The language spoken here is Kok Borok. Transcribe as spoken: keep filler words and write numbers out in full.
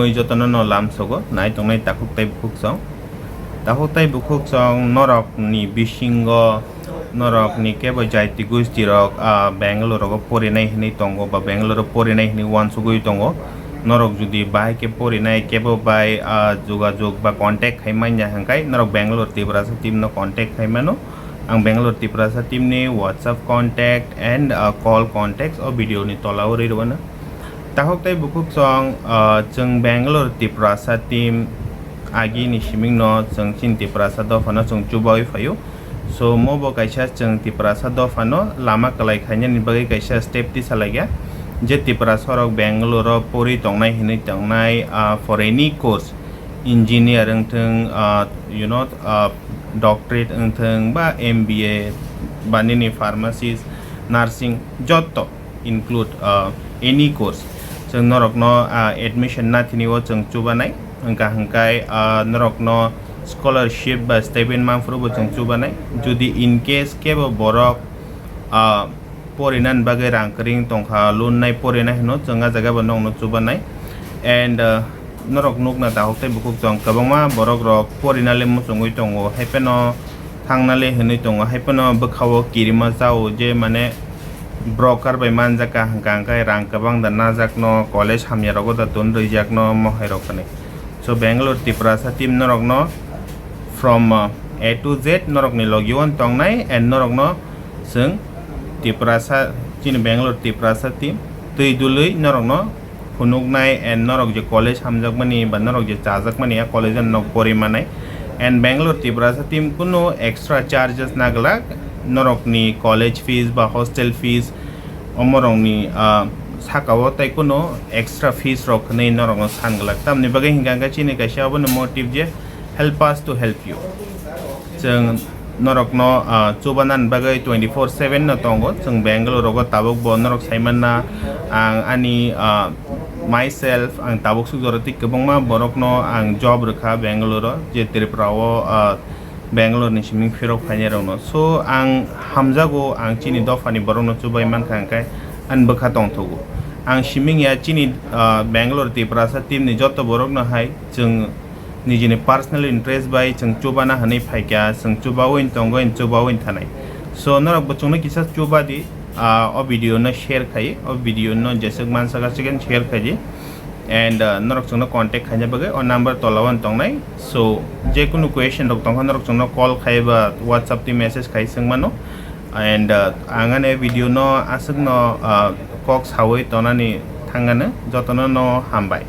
Tei jotono no lamsogo nai tongnai takhuk tei bukhuk chwng. Takhuk tei bukhuk chwng norokni bisingo norokni kebo jaiti gusti rok, ah, Bangalore rogo porinai hinwi tongo ba Bangalore o porinai hinwi uansugwi tongo. Norok jodi bahai khe porinai kebo bai, ah, jogajog ba contact khai manya hwnkhe norok Bangalore Tiprasa team no contact khai mano. Ang Bangalore Tiprasa team ni WhatsApp contact and, ah, call contacts o video ni tola o rwi rwmano. Takhuk tei bukhuk chwng, ah, chwng Bangalore Tiprasa team agi ni siming no chwng chini Tiprasa dopha no chwng chubawi phaio. So mo bo kaisa chwng Tiprasa dopha no lama kwlai khainani bagwi kaisa step tisa laikya. Je Tiprasa rok Bangalore o pori tongnai hinwi tongnai, ah, for any course, engineer wngthwng, ah, you know, ah, doctorate wngthwng ba M B A ba nini pharmacist, nursing, jotto include, ah, any course. Chwng norokno, ah, admission nathini o chwng chubanai, wngkha hwnkhe, ah, norokno scholarship ba stipend manphuru bo chwng chubanai. Jodi in case kebo borok, ah, porinani bagwi rang kwrwi tongkha, loan nai porinai hino chwng ah jaga bo nokno chubanai. And, ah, norok nukna takhuk tei bukhuk chwng kwbangma borok rok porina le muchungwi tongo, haiphano thangna le hinwi tongo, haiphano bwkha o kirima chao je mane broker bai manjak ka hwnkha hwnkhe rang kwbang da najakno college hamya rogo da ton rwijakno mohai rok hinwi. So Bangalore Tiprasa team norokno from, uh, A to Z norokni logi o tongnai and norokno chwng Tiprasa, chini Bangalore Tiprasa team twi dului norokno phunuknai and norok je college hamjakmani ba norok je chajakmani a college o nok pori manai. And Bangalore Tiprasa team kunu extra charges na glak, norokni college fees ba hostel fees omorokni, ah, saka o tei kunu extra fees rok hinwi norokno san glak. Tamni bagwi hwnkha hwnkhe chini kaisa obono motive je help us to help you. Chwng norokno, ah, chubanani bagwi twenty four seven no tongo. Chwng Bangalore rogo tabuk bo norok saimanna ang ani, ah, myself ang tabuk suk jora tei kwbangma borokno ang job rwkha Bangalore o, je Tripura o, ah, Bangalore ni siming phirok phainai rokno. So ang hamjago, ang chini dophani borokno chubai mankha hwnkhe ani bwkha tongthogo. Ang siming ya chini, ah, Bangalore Tiprasa team ni joto borokno hai chwng nijini personal interest bai chwng chubana hinwi phaikha, chwng chubawi tongo, chubawi thanai. So norok bo chwngno kisa chuba di, ah, o video no share khai, o video no jeswk mansa ka second share khai di. And, ah, norok chwngno contact khaina bagwi o number tola o tongnai. So jekunu question rok tongkha norok chwngno call khai ba WhatsApp twi message khai swngmano. And, ah, ang ani video no aswkno, ah, kok sawi tonani thangano jotono no hambai.